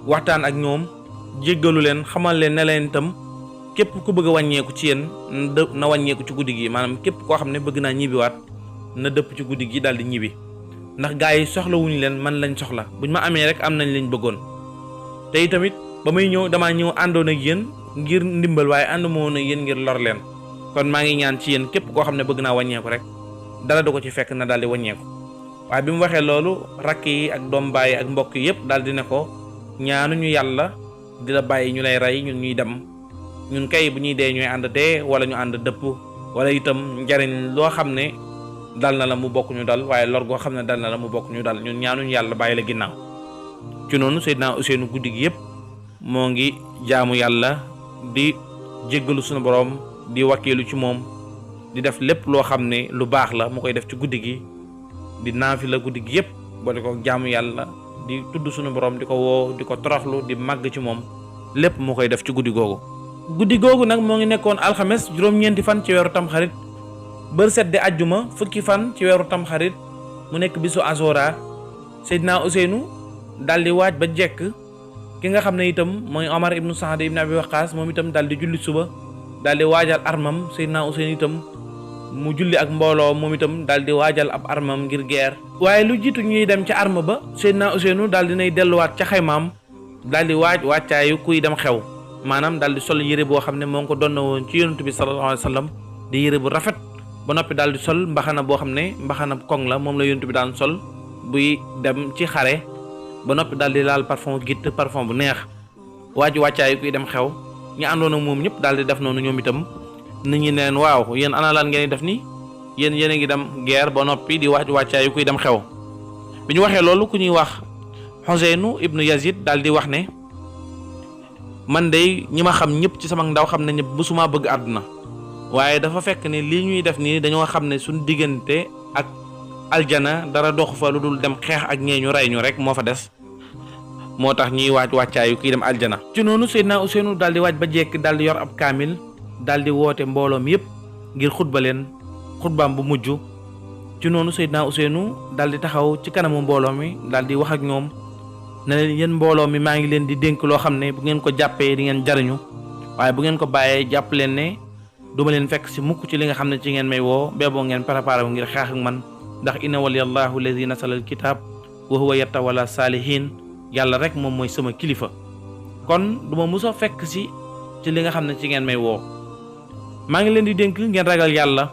waxtaan ak ñoom jéggalu leen xamal leen ne leen itam képp ku bëgg a wàññeeku ci yéen na wàññeeku ci guddi gi maanaam képp koo xam ne bëgg naa ñibbiwaat na dëpp ci guddi gi daal di ñibbi ndax gaa yi soxlawuñu leen man lañ soxla buñ ma amee rek am nañ liñ bëggoon. te itamit ba may ñëw damaa ñëw àndoon ak yéen ngir ndimbal waaye ànd moo na yéen ngir lor leen kon maa ngi ñaan ci yéen képp koo xam ne bëgg naa wàññeeku rek dara du ko ci fekk na daal di wàññeeku. waaye bi mu waxee loolu rakk yi ak doom baay ak mbokk yi yëpp daal di ne ko ñaanuñu yàlla di la bàyyi ñu lay rey ñun ñuy dem ñun kay bu ñuy dee ñooy ànd dee wala ñu ànd dëpp wala itam njariñ loo xam ne dal na la mu bokk ñu dal waaye lor goo xam ne dal na la mu bokk ñu dal ñun ñaanuñu yàlla bàyyi la ginnaaw. ci noonu Seydina Ousseynou guddi gi yëpp moo ngi jaamu yàlla di jéggalu sunu borom di wakkeelu ci moom di def lépp loo xam ne lu baax la mu koy def ci guddi gi di naafila guddi gi yëpp boole ko jaamu yàlla di tudd sunu borom di ko woo di ko toroxlu di màgg ci moom lépp mu koy def ci guddi googu. guddi googu nag moo ngi nekkoon alxames juróom-ñeenti fan ci weeru tamxarit bër set di ajjuma fukki fan ci weeru tamxarit mu nekk bisu Azora. Seydina Ousseynou daal di waaj ba jekk ki nga xam ne itam mooy Omar ibnu Saad ibnu Abi Waqaas moom itam daal di julli suba daal di waajal armam. Seydina Ousseynou itam mu julli ak mbooloo moom itam daal di waajal ab armam ngir guerre. waaye lu jiitu ñuy dem ca arme ba Seydina Ousseynou daal dinay delluwaat ca xaymaam daal di wàccaayu kuy dem xew maanaam daal di sol yére boo xam ne moo ngi ko doon woon ci yonent bi sallallahu alayhi wa sallam di yére bu rafet ba noppi daal di sol mbaxana boo xam ne mbaxana koŋ la moom la yonent bi daan sol buy dem ci xare ba noppi daal di laal parfum gitt parfum bu neex wàccaayu kuy dem xew ñu àndoon ak moom ñëpp daal di def noonu ñoom itam nit ñi neen waaw yéen ana lan ngeen def nii yéen a ngi dem guerre ba noppi di wàccaayu kuy dem xew. bi ñu waxee loolu ku ñuy wax Ousseynou ibnu Yazid daal di wax ne man de ñi ma xam ñëpp ci sama ndaw xam nañ ne musuma bëgg àdduna waaye dafa fekk ne lii ñuy def nii dañoo xam ne suñ diggante ak aljana dara doxu fa lu dul dem xeex ak ñee ñu rey ñu rek moo fa des moo tax ñuy wàccaayu kuy dem aljana. ci noonu Seydina Ousseynou daal di waaj ba jekk daal di yor ab kaamil daal di woote mbooloom yëpp ngir xutba leen xutbaam bu mujj. ci noonu Seydina Ousseynou daal di taxaw ci kanamu mbooloo mi daal di wax ak ñoom ne leen yéen mbooloo mi maa ngi leen di dénk loo xam ne bu ngeen ko jàppee di ngeen jariñu waaye bu ngeen ko bàyyee jàpp leen ne duma leen fekk si mukk ci li nga xam ne ci ngeen may woo beeboo ngeen préparé wu ngir xeex ak man ndax inna waliyallahu allazi nasala alkitab wa huwa yatawalla saalihin yàlla rek moom mooy sama kilifa kon duma musa fekk si ci li nga xam ne ci ngeen may woo maa ngi leen di dénk ngeen ragal yàlla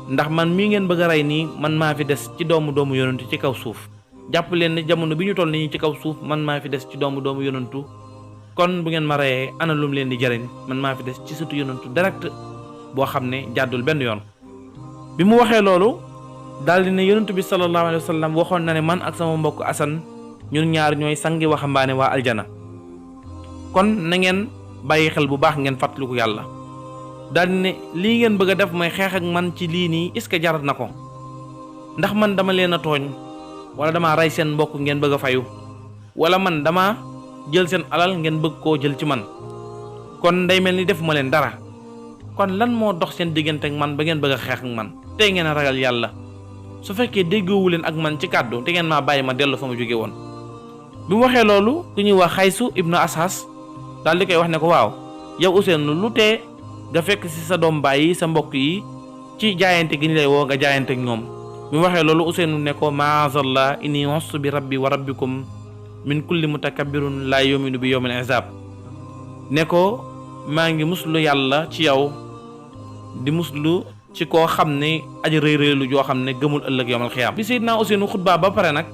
ndax man mii ngeen bëgg a rey nii man maa fi des ci doomu yonantu ci kaw suuf jàpp leen ne jamono bi ñu toll nii ci kaw suuf man maa fi des ci doomu yonantu kon bu ngeen ma reyee ana lum leen di jariñ man maa fi des ci sëtu yonantu direct boo xam ne jàddul benn yoon. bi mu waxee loolu daal di ne yonantu bi sallallahu alayhi wa sallam waxoon na ne man ak sama mbokk Asan ñun ñaar ñooy sangi waxambaane waa aljana kon na ngeen bàyyi xel bu baax ngeen fàttaliku yàlla. daal di ne lii ngeen bëgg a def mooy xeex ak man ci lii nii est-ce que jarat na ko ndax man dama leen a tooñ wala dama rey seen mbokk ngeen bëgg a fayu wala man dama jël seen alal ngeen bëgg koo jël ci man kon day mel ni defuma leen dara kon lan moo dox seen diggante ak man ba ngeen bëgg a xeex ak man tey ngeen a ragal yàlla su fekkee déggoowu leen ak man ci kàddu te ngeen maa bàyyi ma dellu fa ma jóge woon. bi mu waxee loolu ku ñuy wax Xaysu ibnu Ashas daal di koy wax ne ko waaw yow Ousseynou lu tee nga fekk ci sa doom baay yi sa mbokk yi ci jaayante gi ñu lay woo nga jaayante ak ñoom. bi mu waxee loolu Ousseynou ne ko maazallah inni wastu bi rabbi wa rabbikum min kulli mutakabbirun laa yuminu bi yawmil hisab ne ko maa ngi muslu yàlla ci yow di muslu ci koo xam ne aji rëy rëylu joo xam ne gëmul ëllëg yawmal xiyaam. bi Seydina Ousseynou xutba ba pare nag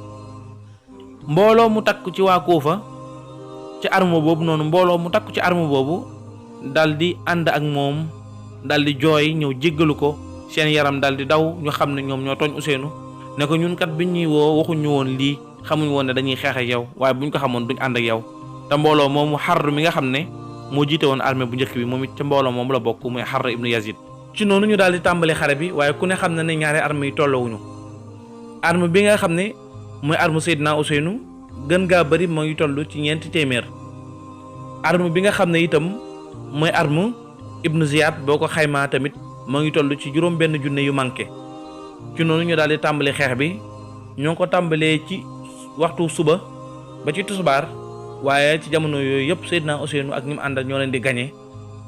mbooloo mu takku ci waa Kuufa ci arme boobu noonu mbooloo mu takku ci arme boobu dal di ànd ak moom dal di jooy ñëw jéggalu ko seen yaram dal di daw ñu xam ne ñoom ñoo tooñ Ousseynou ne ko ñun kat biñ ñuy woo waxuñu woon lii xamuñ woon ne dañuy xeex ak yow waaye buñ ko xamoon duñ ànd ak yow. te mbooloo moomu Harr mi nga xam ne moo jiite woon armée bu njëkk bi moom it ca mbooloo moom la bokk muy Harr ibnu Yazid. ci noonu ñu daal di tàmbali xare bi waaye ku ne xam na ne ñaari armée yi tolloowuñu arme bi nga xam ne mooy arme Seydina Ousseynou gën gaa bëri moo ngi toll ci 400 arme bi nga xam ne itam mooy arme ibnu Ziyad boo ko xaymaa tamit moo ngi toll ci juróom benn junne yu manqué. ci noonu ñu daal di tàmbali xeex bi ñoo ko tàmbalee ci waxtu suba ba ci tusubaar, waaye ci jamono yooyu yëpp Seydina Ousseynou ak ñi mu àndal ñoo leen di gañe,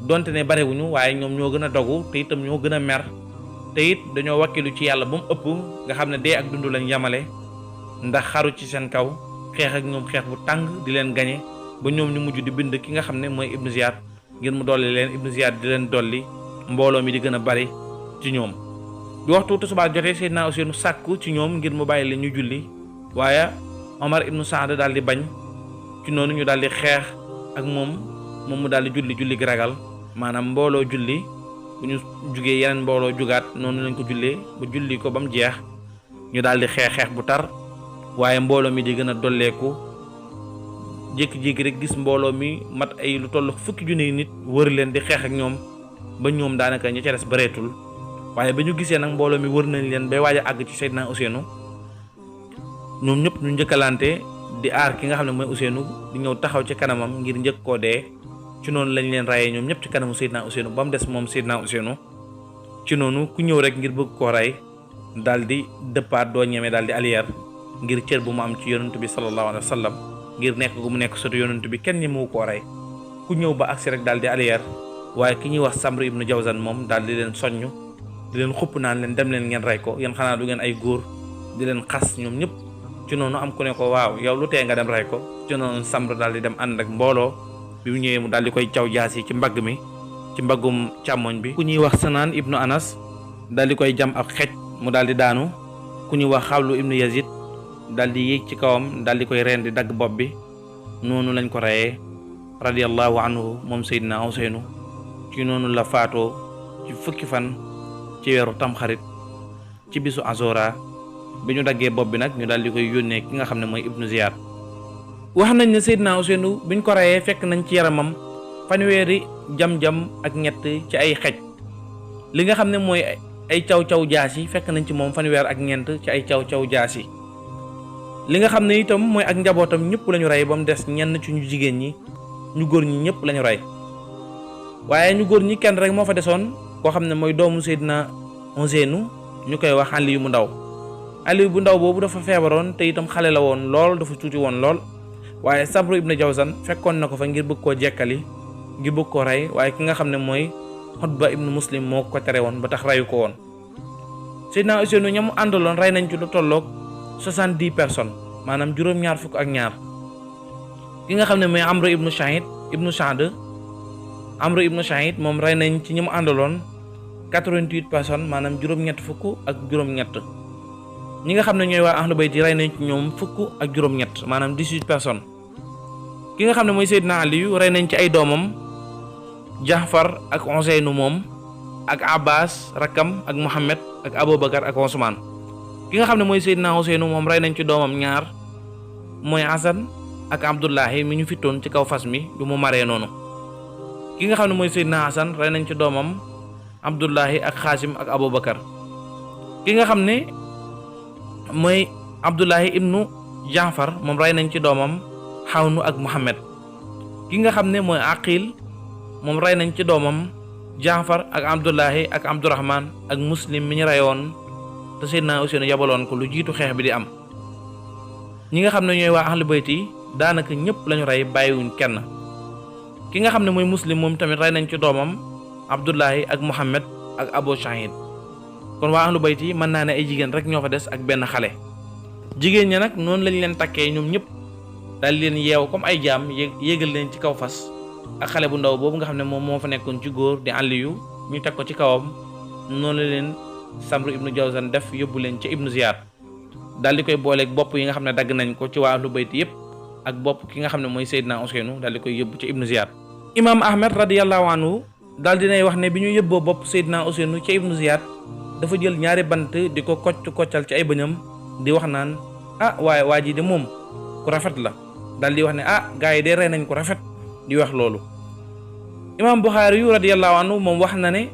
donte ne barewuñu waaye ñoom ñoo gën a dogu te itam ñoo gën a mer te it dañoo wakkilu ci yàlla ba mu ëpp nga xam ne dee ak dund lañ yamale, ndax xaru ci seen kaw xeex ak ñoom xeex bu tàng di leen gañe ba ñoom ñu mujj di bind ki nga xam ne mooy ibnu Ziyad ngir mu dolli leen, ibnu Ziyad di leen dolli, mbooloo mi di gën a bari ci ñoom. bi waxtu tisbaar jotee Seydina Ousseynou sàkku ci ñoom ngir mu bàyyi leen ñu julli, waaye Omar ibnu Saad daal di bañ. ci noonu ñu daal di xeex ak moom mu daal di julli gi ragal, maanaam mbooloo julli bu ñu jugee yeneen mbooloo jugaat noonu lañ ko jullee ba julli ko ba mu jeex ñu daal di xeex bu tar, waaye mbooloo mi di gën a dolleeku. jékki-jékki rek gis mbooloo mi mat ay lu toll fukki junni nit wër leen di xeex ak ñoom ba ñoom daanaka ñi ca des bareetul, waaye ba ñu gisee nag mbooloo mi wër nañ leen bay waaj a àgg ci Seydina Ousseynou, ñoom ñëpp ñu njëkkalante di aar ki nga xam ne mooy Ousseynou di ñëw taxaw ci kanamam ngir njëkk koo dee. ci noonu lañ leen rayee ñoom ñëpp ci kanamu Seydina Ousseynou ba mu des moom Seydina Ousseynou. ci noonu ku ñëw rek ngir bëgg koo rey daal di dëppaat doo ñeme daal di aliyeer ngir cër bu mu am ci yonent bi sallallahu alayhi wa sallam, ngir nekk gu mu nekk sotu yonent bi kenn ñemewu koo rey. ku ñëw ba agsi rek daal di aliyeer, waaye ki ñuy wax Samr ibnu Jawzan moom daal di leen soññ di leen xupp naan leen dem leen ngeen rey ko, yéen xanaa du ngeen ay góor, di leen xas ñoom ñëpp. ci noonu am ku ne ko waaw yow lu tee nga dem rey ko. ci noonu Samr daal di dem ànd ak mbooloo, bi mu ñëwee mu daal di koy caw jaasi ci mbagg mi, ci mbaggum càmmoñ bi. ku ñuy wax Sanaan ibnu Anas daal di koy jam ab xej mu daal di daanu. ku ñuy wax Xawlu ibnu Yazid daal di yéeg ci kawam daal di koy reen di dagg bopp bi. noonu lañ ko reyee radiyallahu anhu moom Seydina Ousseynou. ci noonu la faatoo ci fukki fan ci weeru tamxarit ci bisu Azora. bi ñu daggee bopp bi nag ñu daal di koy yónnee ki nga xam ne mooy ibnu Ziyad. wax nañ ne Seydina Ousseynou biñ ko reyee fekk nañ ci yaramam fanweeri jam-jam ak ñett ci ay xej. li nga xam ne mooy ay caw-caw jaasi fekk nañ ci moom fanweer ak ñeent ci ay caw-caw jaasi. li nga xam ne itam mooy ak njabootam ñëpp lañu rey ba mu des ñenn ci ñu jigéen ñi, ñu góor ñi ñëpp lañu rey. waaye ñu góor ñi kenn rek moo fa desoon koo xam ne mooy doomu Seydina Ousseynou ñu koy wax Aliyu mu ndaw. Aliyu bu ndaw boobu dafa feebaroon te itam xale la woon lool, dafa tuuti woon lool. waaye Samr ibnu Jawzan fekkoon na ko fa ngir bëgg koo jekkali, ngir bëgg koo rey, waaye ki nga xam ne mooy Xutba ibnu Muslim moo ko tere woon ba tax reyu ko woon. Seydina Ousseynou ñamu àndaloon rey nañ ci lu tolloog 70 personnes, maanaam juróom-ñaar fukk ak ñaar. ki nga xam ne mooy Amr ibnu Saad moom rey nañ ci ñi mu àndaloon 88 personnes, maanaam juróom-ñett fukk ak juróom-ñett. ñi nga xam ne ñooy waa ahlu bayt yi rey nañ ci ñoom fukk ak juróom-ñett, maanaam 18 personnes. ki nga xam ne mooy Seydina Aliyu rey nañ ci ay doomam Jaafar ak Ousseynou moom ak Abbas rakkam ak Muhammad ak Aboubacar ak Ousmane. ki nga xam ne mooy Seydina Ousseynou moom rey nañ ci doomam ñaar, mooy Hasan ak Abdullahi mi ñu fittoon ci kaw fas mi bi mu maree noonu. ki nga xam ne mooy Seydina Hasan rey nañ ci doomam Abdullahi ak Xaasim ak Aboubacar. ki nga xam ne mooy Abdullahi ibnu Jaafar moom rey nañ ci doomam Xawnu ak Muhammad. ki nga xam ne mooy Aqil moom rey nañ ci doomam Jaafar ak Abdullahi ak Abdurahman ak Muslim mi ñu reyoon te Seydina Ousseynou yabaloon ko lu jiitu xeex bi di am. ñi nga xam ne ñooy waa ahlu bayt yi daanaka ñëpp lañu rey bàyyiwuñ kenn. ki nga xam ne mooy Muslim moom tamit rey nañ ci doomam Abdullahi ak Muhammad ak Abu Shahid. kon waa ahlu bayt yi mën naa ne ay jigéen rek ñoo fa des ak benn xale. jigéen ñi nag noonu lañ leen takkee ñoom ñëpp daal leen yeew comme ay jaam yéegal leen ci kaw fas ak xale bu ndaw boobu nga xam ne moom moo fa nekkoon ci góor di Aliyu ñu teg ko ci kawam. noonu la leen Samr ibnu Jawzan def yóbbu leen ci ibnu Ziyad daal di koy booleeg bopp yi nga xam ne dagg nañ ko ci waa ahlu bayt yëpp ak bopp ki nga xam ne mooy Seydina Ousseynou daal di koy yóbbu ci ibnu Ziyad. imaam Ahmed radiyallahu anhu daal dinay wax ne bi ñu yóbboo bopp Seydina Ousseynou ci ibnu Ziyad dafa jël ñaari bant di ko koccal ci ay bëñam di wax naan waaye waa ji de moom ku rafet la. daal di wax ne gars yi de rey nañ ko rafet di wax loolu. imaam Buxaari yu radiyallahu anhu moom wax na ne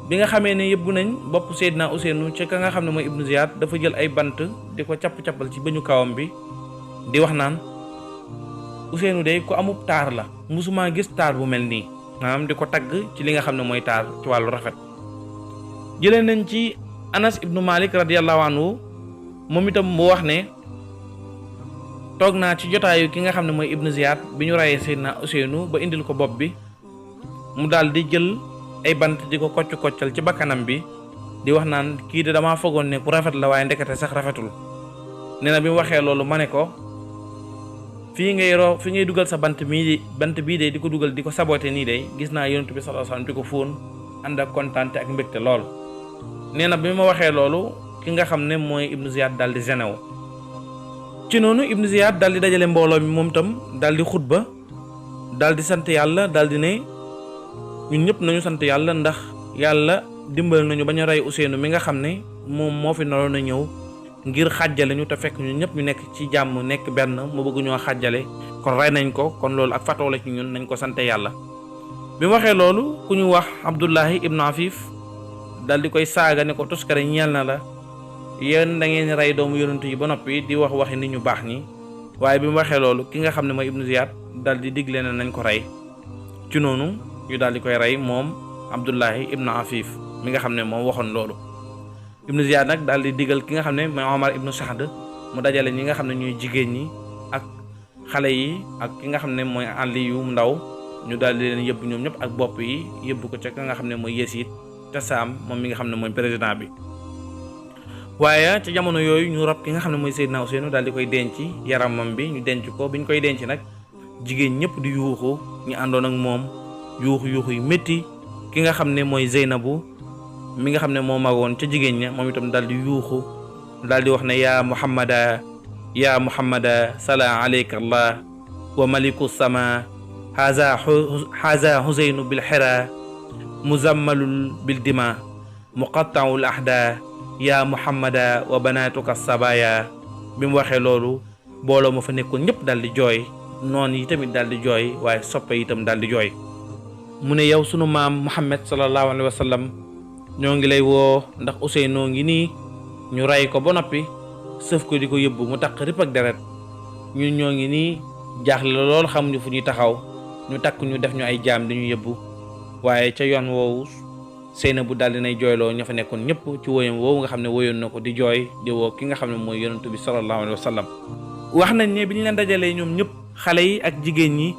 bi nga xamee ne yóbbu nañ bopp Seydina Ousseynou ci ka nga xam ne mooy ibnu Ziyad dafa jël ay bant di ko capp-cappal ci bëñu kawam bi di wax naan Ousseynou de ku amub taar la, musuma gis taar bu mel nii. maanaam di ko tagg ci li nga xam ne mooy taar ci wàllu rafet. jëlee nañ ci Anas ibnu Malik radiyallahu anhu moom itam mu wax ne toog naa ci jotaayu ki nga xam ne mooy Ibnu Ziyad bi ñu rayee Seydina Ousseynou ba indil ko bopp bi mu daal di jël ay bant di ko koccal ci bakkanam bi di wax naan kii de damaa fogoon ne ku rafet la waaye ndekete sax rafetul. nee na bi mu waxee loolu ma ne ko fi ngay dugal sa bant bii de di ko dugal di ko saboté nii de gis naa Yonent bi sallallahu alayhi wasallam di ko fóon ànd ak kontaante ak mbégte lool. nee na bi ma waxee loolu ki nga xam ne mooy Ibnu Ziyad daal di genew ci noonu Ibnu Ziyad daal di dajale mbooloo mi moom tam daal di xutba daal di sant yàlla daal di ne ñun ñëpp nañu sant yàlla ndax yàlla dimbal nañu ba ñu rey Ousseynou mi nga xam ne moom moo fi naroon a ñëw ngir xàjjale ñu te fekk ñu ñëpp ñu nekk ci jàmm nekk benn mu bëgg ñoo xàjjale kon rey nañ ko kon loolu ak fatoo la ci ñun nañ ko sante yàlla. bi mu waxee loolu ku ñu wax Abdullahi ibnu Afif dal di koy saaga ne ko tuskare ñeel na la yéen da ngeen rey doomu yonent yi ba noppi di wax waxi nit ñu baax ñi. waaye bi mu waxee loolu ki nga xam ne mooy Ibnu Ziyad dal di digle ne nañ ko rey ci noonu ñu daal di koy rey moom Abdullahi ibnu Afif mi nga xam ne moom waxoon loolu. Ibnu Ziyad nag daal di digal ki nga xam ne mooy Omar ibnu Saad mu dajale ñi nga xam ne ñuy jigéen ñi ak xale yi ak ki nga xam ne mooy Ali yu ndaw ñu daal di leen yëbbu ñoom ñëpp ak bopp yi yëbbu ko ca ka nga xam ne mooy Yazid te Saam moom mi nga xam ne mooy président bi. waaye ca jamono yooyu ñu rob ki nga xam ne mooy Seydina Ousseynou daal di koy denc yaramam bi ñu denc ko bi ñu koy denc nag jigéen ñëpp di yuuxu ñu àndoon ak moom yuuxu yu métti ki nga xam ne mooy Zeynabu mi nga xam ne moo magoon ca jigéen ña moom itam daal di yuuxu daal di wax ne yaa Muhammada sala alayka allah wa maliku sama haza Huseynu bil xira muzammalul bil dima muqattaul ahda yaa Muhammada wa banatuka sabaya. bi mu waxee loolu booloo ma fa nekkoon ñëpp daal di jooy noon yi tamit daal di jooy waaye soppe itam daal di jooy. mu ne yow sunu maam Muhammad sallallahu alayhi wa sallam ñoo ngi lay woo ndax Ousseynou ngi nii ñu rey ko ba noppi sëf ko di ko yóbbu mu taq rip ak deret ñun ñoo ngi nii jaaxle lool xamuñu fu ñuy taxaw ñu takk ñu def ñu ay jaam di ñu yóbbu. waaye ca yoon woowu Seynabu daal dinay jooyloo ña fa nekkoon ñëpp ci woyam woowu nga xam ne woyoon na ko di jooy di woo ki nga xam ne mooy yonent bi sallallahu alayhi wa sallam. wax nañ ne bi ñu leen dajalee ñoom ñëpp xale yi ak jigéen ñi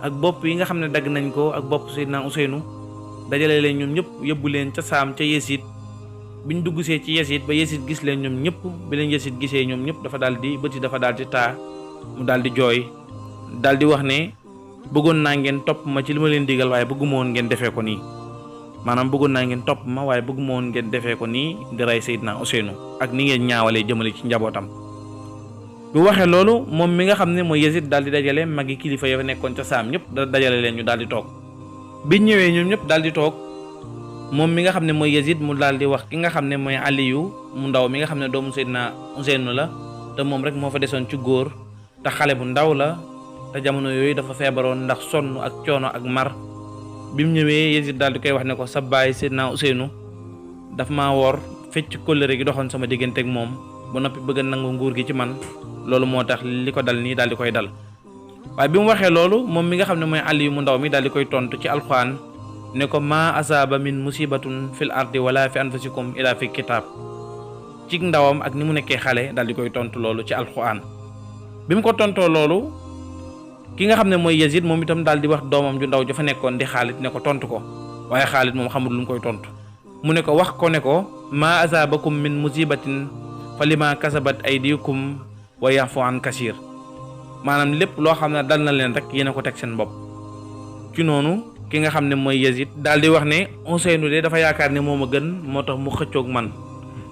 ak bopp yi nga xam ne dagg nañ ko ak bopp Seydina Ousseynou dajale leen ñoom ñëpp yóbbu leen ca Saam ca Yesid bi ñu dugg see ci Yesid ba Yesid gis leen ñoom ñëpp bi leen Yesid gisee ñoom ñëpp dafa daal di bëti dafa daal di taa mu daal di jooy daal di wax ne bëggoon naa ngeen topp ma ci li ma leen digal waaye bëgguma woon ngeen defee ko nii maanaam bëggoon naa ngeen topp ma waaye bëgguma woon ngeen defee ko nii di rey Seydina Ousseynou ak ni ngeen ñaawalee jëmale ci njabootam. bu waxee loolu moom mi nga xam ne mooy Yazid daal di dajale magi kilifa ya fa nekkoon ca Saam ñëpp da dajale leen ñu daal di toog biñ ñëwee ñoom ñëpp daal di toog moom mi nga xam ne mooy Yazid mu daal di wax ki nga xam ne mooy Aliyu mu ndaw mi nga xam ne doomu Seydina Ousseynou la te moom rek moo fa desoon ci góor te xale bu ndaw la te jamono yooyu dafa feebaroon ndax sonn ak coono ak mar. bi mu ñëwee Yazid daal di koy wax ne ko sa baay Seydina Ousseynou daf maa woor fecc kóllëre gi doxoon sama diggante ak moom ba noppi bëgg a nangu nguur gi ci man loolu moo tax li ko dal nii daal di koy dal. waaye bi mu waxee loolu moom mi nga xam ne mooy Aliyu mu ndaw mi daal di koy tontu ci alxuraan ne ko maa asaaba min musibatun fil ardi wala fi anfusikum ila fi kitab ci ndawam ak ni mu nekkee xale daal di koy tontu loolu ci alxuraan. bi mu ko tontoo loolu ki nga xam ne mooy Yazid moom itam daal di wax doomam ju ndaw ja fa nekkoon di Xaalid ne ko tontu ko waaye Xaalid moom xamul lu mu koy tontu mu ne ko wax ko ne ko maa asaabakum min musibatin fa lima kasabat aydikum wa yafu an kasir maanaam lépp loo xam ne dal na leen rek yéen a ko teg seen bopp. ci noonu ki nga xam ne mooy Yazid daal di wax ne Ousseynou de dafa yaakaar ne moo ma gën moo tax mu xëccoog man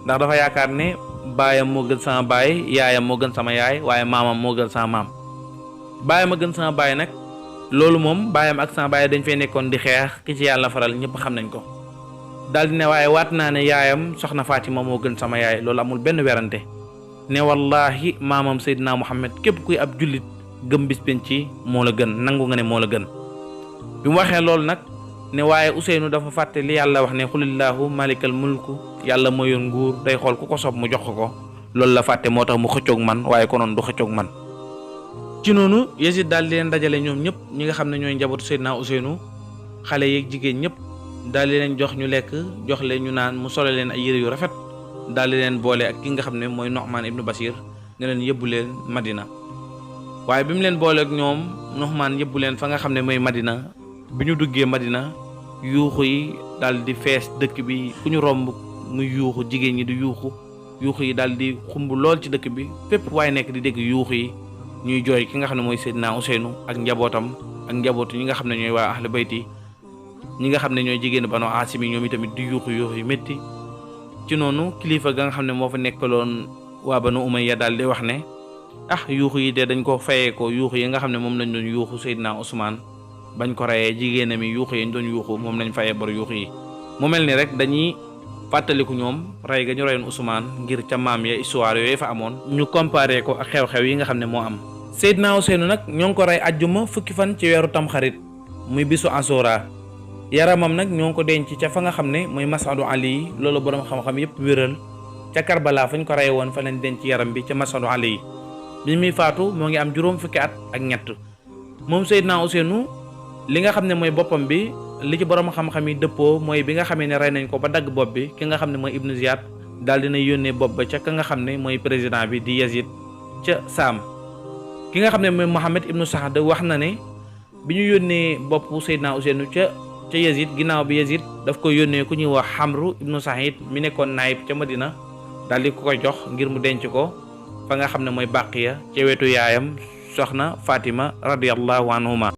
ndax dafa yaakaar ne baayam moo gën sama baay yaayam moo gën sama yaay waaye maamam moo gën sama maam. baayam a gën sama baay nag loolu moom baayam ak sama baay dañ fay nekkoon di xeex ki ci yàlla faral ñëpp xam nañ ko daal di ne waaye waat naa ne yaayam soxna Fatima moo gën sama yaay loolu amul benn werante ne wallahi maamam Seydina Muhammad képp kuy ab jullit gëm bis penc ci moo la gën nangu nga ne moo la gën. bi mu waxee loolu nag ne waaye Ousseynou dafa fàtte li yàlla wax ne xulillaahu malikal mulku yàlla moo yor nguur day xool ku ko sob mu jox ko loolu la fàtte moo tax mu xëccoog man waaye konoon du xëccoog man. ci noonu Yazid daal di leen dajale ñoom ñëpp ñi nga xam ne ñooy njabootu Seydina Ousseynou xale yeeg jigéen ñëpp daal di leen jox ñu lekk jox leen ñu naan mu solo leen ay yére yu rafet daal di leen boole ak ki nga xam ne mooy Nu'man ibnu Bashir ne leen yëbbu leen Madina. waaye bi mu leen boole ak ñoom Nu'man yëbbu leen fa nga xam ne mooy Madina. bi ñu duggee Madina yuuxu yi daal di fees dëkk bi ku ñu romb muy yuuxu jigéen ñi di yuuxu yi daal di xumb lool ci dëkk bi fépp waaye nekk di dégg yuuxu yi ñuy jooy ki nga xam ne mooy Seydina Ousseynou ak njabootam ak njabootu ñi nga xam ne ñooy waa ahlu bayti ñi nga xam ne ñooy jigéen Banu Haasim ñoom itamit di yuuxu yu métti. ci noonu kilifa ga nga xam ne moo fa nekkaloon waa Banu Umayya daal di wax ne yuuxu yi de dañ ko fayee ko yuuxu yi nga xam ne moom lañ doon yuuxu Seydina Ousmane bañ ko reyee jigéenam yi yuuxu yi ñu doon yuuxu moom lañ fayee bor yuuxu yi. mu mel ni rek dañuy fàttaliku ñoom rey ga ñu reyoon Ousmane ngir ca maam ya histoire yooyu fa amoon ñu comparé ko ak xew-xew yi nga xam ne moo am. Seydina Ousseynou nag ñoo ngi ko rey ajjuma fukki fan ci weeru tamxarit muy bisu Asura. yaramam nag ñoo ngi ko denc ca fa nga xam ne mooy Mas'adu Ali loolu borom xam-xam yëpp wéral ca Karbala fañ ko rey woon fa lañ denc yaram bi ca Mas'adu Ali bi muy faatu moo ngi am juróom fukki at ak ñett. moom Seydina Ousseynou li nga xam ne mooy boppam bi li ci borom xam-xam yi dëppoo mooy bi nga xamee ne rey nañ ko ba dagg bopp bi ki nga xam ne mooy Ibnu Ziyad daal dina yónnee bopp ba ca ka nga xam ne mooy président bi di Yazid ca Saam. ki nga xam ne mooy Mohammed ibnu Saad wax na ne bi ñu yónnee bopp Seydina Ousseynou ca Yazid ginnaaw bi Yazid daf ko yónnee ku ñuy wax Hamru ibnu Sahid mi nekkoon naayib ca Madina daal di ko jox ngir mu denc ko fa nga xam ne mooy Baqiya ca wetu yaayam soxna Fatima radiyallahu anhuma.